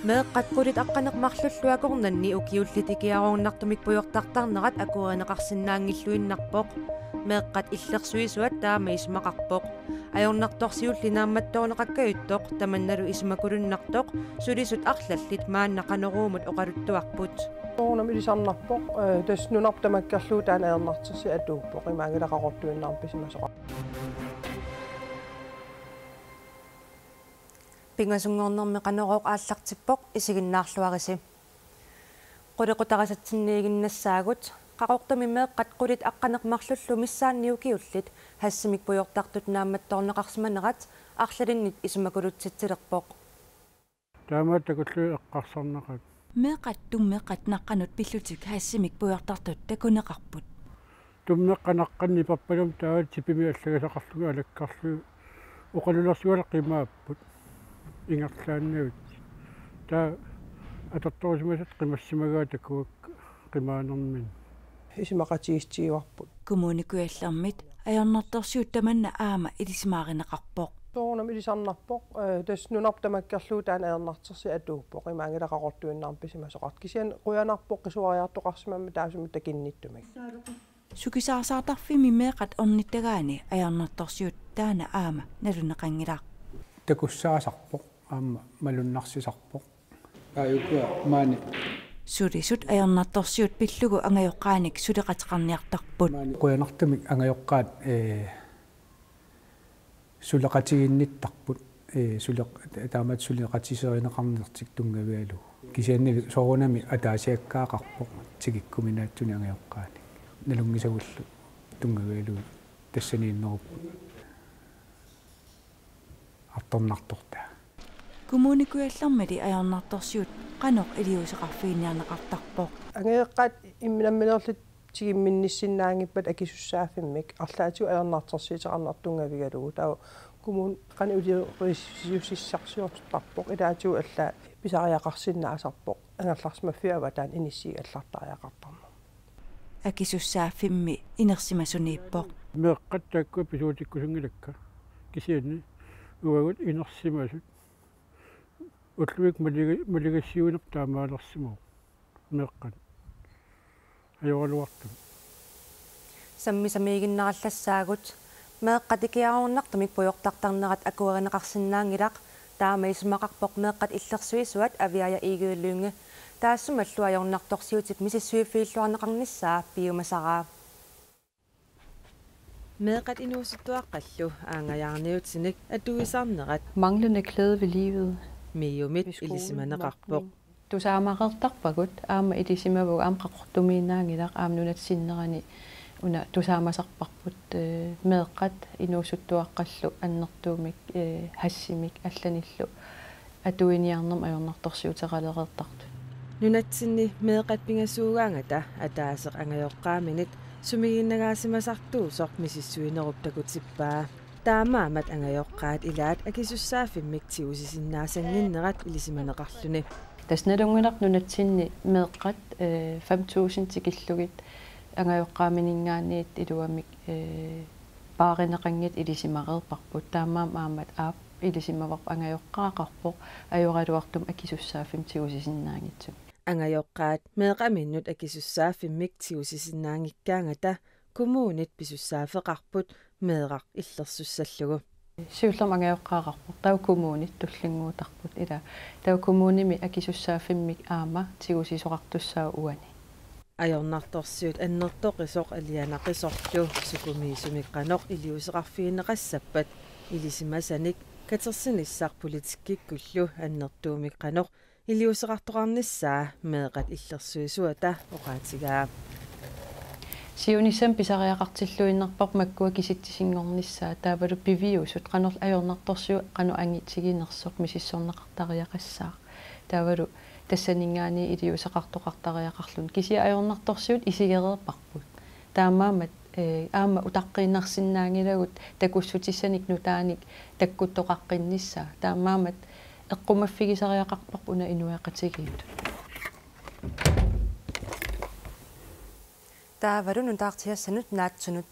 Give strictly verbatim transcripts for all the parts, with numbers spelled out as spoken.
Meeqqat qulit aqqaneq-marlullu akornanni ukiullit ikiaroornartumik pujortartarnerat akuerineqarsinnaanngilluinnarpoq. Meeqqat illersuisuat taama isumaqarpoq. Ajornartorsiulli naammattoorneqakkajuttoq tamannalu isumakulunnartoq sulisut arlallit maanna Qanoruumut oqaluttuarput. Soorunami ilisarnarpoq, ee, tassa nunarput tamakkerlugu taanna ajornartorsiut atuuppoq, imaanngilaq Qaqortuminngaanniit pisimasoqarpoq. Pingasunngornermi Qanorooq aallartippoq, isiginnaarluarisi. Qulequtarisatsinniiginnassaagut. Qaqortumi meeqqat qulit aqqaneq-marlullu missaanni ukiullit hashimik pujortartut naammattoorneqarsimanerat arlalinnit isumakulutsitsilerpoq. Taamaat takullugit eqqarsarnaqaat. Meeqqat tummeqqat naqqanut pillutik hashimik pujortartut takuneqarput. Tummeqqat naqqanut niperpalumi taava tipimi allagasaqarlugit alakkarlugit oqalulersugaluit qimaapput ingerlaannavik. Taava atortorusimasat qimassimagaat takuakka qimaanerminni. Isumaqatigiissutigivarput. Kommune Kujallermit ajornartorsiut tamanna aamma ilisimaarineqarpoq. Soorunami ilisarnarpoq, ee, tassa nunarput tamakkerlugu taanna ajornartorsiut atuuppoq, imaanngilaq Qaqortuminngaanniit pisimasoqartoq. Kisianni qujanarpoq qisuariartoqarsimammat taassuma takunnittumik. Sukisaarsaartarfimmi meeqqat ornittagaanni ajornartorsiut taanna aamma nalunaqanngilaq. Takussaasarpoq, aamma malunnarsisarpoq. Aajukua maani. Sulisut ajornartorsiut pillugu angajoqqaanik suleqateqarniartarput. Maani. Qujanartumik angajoqqaat, ee, suleqatigiinnittarput, ee, suleq-, taamaat suleqatiserineqarnertik tunngavigalugu. Kisianni soorunami ataasiakkaaqarpoq tikikkuminaatsunik angajoqqaanik. Nalunngisagullu tunngavigalugit tassaniinnerupput. Artornartortaa. Kommune Kujallermili ajornartorsiut qanoq iliuuseqarfiginiarneqartarpoq. Angajoqqaat imminut nammineerlutik tigumminnissinnaanngippat akisussaaffimmik arlaatigut ajornartorsiuteqarneq tunngavigalugu. Taava kommuni qanoq iliuusissarsiortarpoq, ilaatigut allaat pisariaqarsinnaasarpoq, angerlarsimaffiup avataani inissiigallartariaqartarneq. Akisussaaffimmi inersimasuniippoq. Meeqqat taakkua pisuutikkusunngilakka. Kisianni uagut inersimasut. Ullumi maliga-, maligassiuineq taamaalersimavoq. Meeqqat. Ajoraluartumik. Sammisamiiginnarallassaagut. Meeqqat ikiaroornartumik pujortartarnerat akuerineqarsinnaanngilaq. Taama isumaqarpoq meeqqat illersuisuat Aviaja Egede Lynge. Taassumalu ajornartorsiutip misissuiffiilluarneqarnissaa piumasaraa. Meeqqat inuusuttuaqqallu aanngajaarniutinik atuisarnerat. Manglende glæde ved livet. MIO-mit ilisimaneqarpoq. Tusaamareertarpagut, aamma ilisimavagut, aamma Qaqortumiinnaanngilaq, aamma nunatsinnerani una tusaamasarparput, ee, meeqqat inuusuttuaqqallu annertuumik, ee, hashimik allanillu atuiniarnermut ajornartorsiuteqalereertartut. Nunatsinni meeqqat pingasuugaangata ataaseq angajoqqaaminit sumiginnagaasimasartuusoq misissuinerup takutippaa. Taamaammat angajoqqaat ilaat akisussaaffimmik tigusisinnaassannginnerat ilisimaneqarluni. Tassa nalunngilarput nunatsinni meeqqat, ee, fem tusind tikillugit angajoqqaamininngaanniit iluamik, ee, paarineqanngitsut ilisimareerparput. Taamaammat aamma aap ilisimavarput angajoqqaaqarpoq ajoraluartumik akisussaaffimmik tigusisinnaanngitsumik. Angajoqqaat meeqqaminnut akisussaaffimmik tigusisinnaanngikkaangata kommunit pisussaaffeqarput meeraq illersussallugu. Siullermik angajoqqaaqarpoq, taava kommunit tullinnguuttarput, ila taava kommunimi akisussaaffimmik aamma tigusisoqartussaavoq uani. Ajornartorsiut annertoqisoq alianaqisorlu sukumiisumik qanoq iliuuseqarfigineqassappat ilisimasanik katersinissaq politikkikkullu annertuumik qanoq iliuuseqartoqarnissaa meeqqat illersuisuata oqaatigaa. Siunissami pisariaqartilluinnarparput makkua kisitsisinngornissaa, taavalu piviusut qanorlu ajornartorsiut qanoq angitiginersoq misissorneqartariaqassaaq. Taavalu tassaninngaanniit iliuuseqartoqartariaqarluni. Kisianni ajornartorsiut isigereerparput. Taamaammat, ee, aamma utaqqiinnarsinnaanngilagut takussutissanik nutaanik takkuttoqaqqinnissaa. Taamaammat eqqumaffigisariaqarparput una inuiaqatigiittut. Taavalu nutaartitassanut naatsunut.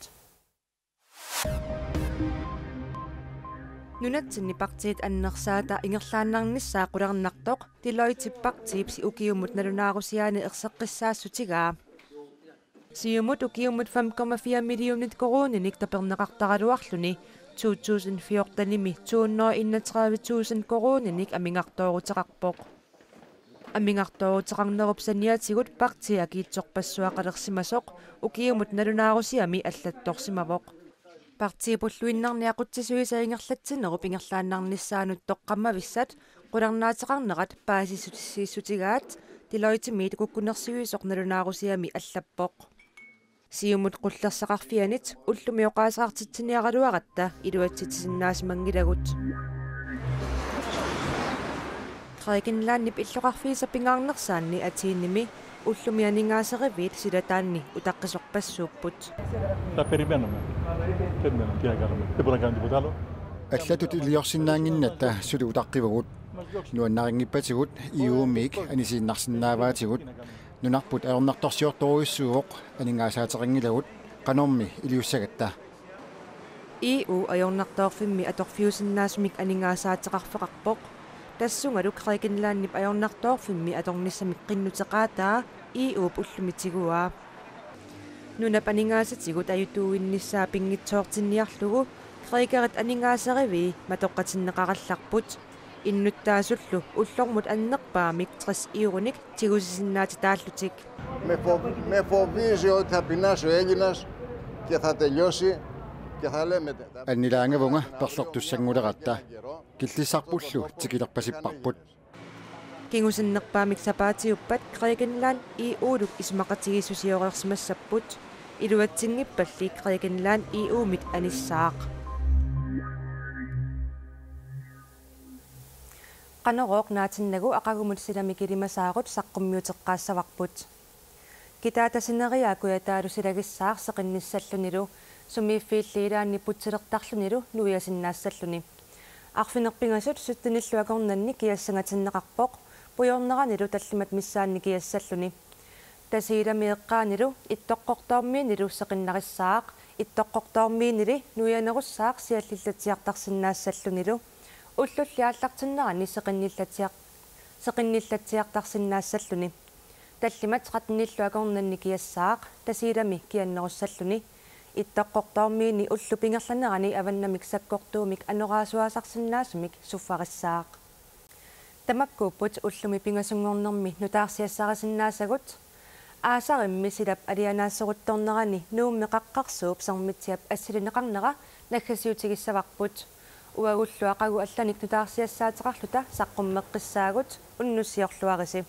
Nunatsinni partiit annersaata ingerlaannarnissaa qularnartoq Deloitte partiip ukiumut nalunaarusiaani erseqqissaassutigaa. Siumut ukiumut fem komma fire millionit koruuninik taperneqartaraluarluni to tusind fjortenimi to hundrede enogtredive tusind koruuninik amigartooruteqarpoq. Amigartooruteqarnerup saniatigut partii akiitsorpassuaqalersimasoq ukiumut nalunaarusiami allattorsimavoq. Partiip ulluinnarni aqutsisuisa ingerlatsinerup ingerlaannarnissaanut toqqammavissat qularnaateqarnerat paasissutissiissutigaat Deloittemiit kukkunersivisoq nalunaarusiami allappoq. Siumut qullersaqarfianit ullumi oqaaseqartitsiniaraluaratta iluatsitsisinnaasimanngilaagut. Grækenlandip illoqarfiisa pingaarnersaanni Athenimi ullumi aningaaseriviit silataanni utaqqisorpassuupput. La perimenome. Perimenome, tiene que armar. ¿Te puedo cantar diputado? Allatut iliorsinnaannginnatta suli utaqqivugut. Nuannarinngippatigut E U-miik anisiinnarsinnaavaatigut. Nunarput ajornartorsiortorujussuuvoq, aningaasaateqanngilagut qanormi iliussagatta. E U ajornartoorfimmi atorfiusinnaasumik aningaasaateqarfeqarpoq. Tassungalu Grækenlandip ajornartoorfimmi atornissamik qinnuteqaataa E U-p ullumi tiguaa. Nunap aningaasatigut ajutuuinnissaa pinngitsoortinniarlugu grækerit aningaaserivii matoqqatinneqarallarput. Innuttaasullu ullormut annerpaamik tres euronik tigusisinnaatillutik. Με, φοβ, με φοβίζει ότι θα πεινάσει ο Έλληνας και θα τελειώσει και θα λέμε... Annilaangavunga perlertussannguleratta, killissarpullu tikilerpasipparput. Kingusinnerpaamik sapaatiuppat Grækenland E U-luk isumaqatigiissusioreersimassapput. Iluatsinngippalli Grækenland E U-mit anissaaq. Qanorooq naatinnagu aqagumut silami kilimasaarut saqqummiuteqqaassavarput. Kitaata sineriaa kujataalu silagissaaq seqinnissallunilu sumiiffiilli ilaanni putsilertarlunilu nuiasinnaassalluni. Arfineq-pingasut syttenillu akornanni kiassangatinneqarpoq pujorneranilu tallimat missaanni kiassalluni. Tasiilami eqqaanilu Ittoqqortoormiinilu seqinnarissaaq, Ittoqqortoormiinili nuianerussaaq siallillatsiartarsinnaassallunilu ullulli aallartinnerani seqinnillatsiar-, seqinnillatsiartarsinnaassalluni. Tallimat trettenillu akornanni kiassaaq Tasiilami kiannerussalluni. Ittoqqortoormiini ullup ingerlanerani avannamik sakkortuumik anoraasuaasarsinnaasumik suffarissaaq. Tamakkuupput ullumi pingasunngornermi nutaarsiassarisinnaasagut. Aasarimmi silap alianaassoruttornerani Nuummi Qaqqarsuup Sermitsiap assilineqarnera naggasiutigissavarput. Uagullu aqagu allanik nutaarsiassaateqarluta saqqummeqqissaagut, unnussiorluarisi.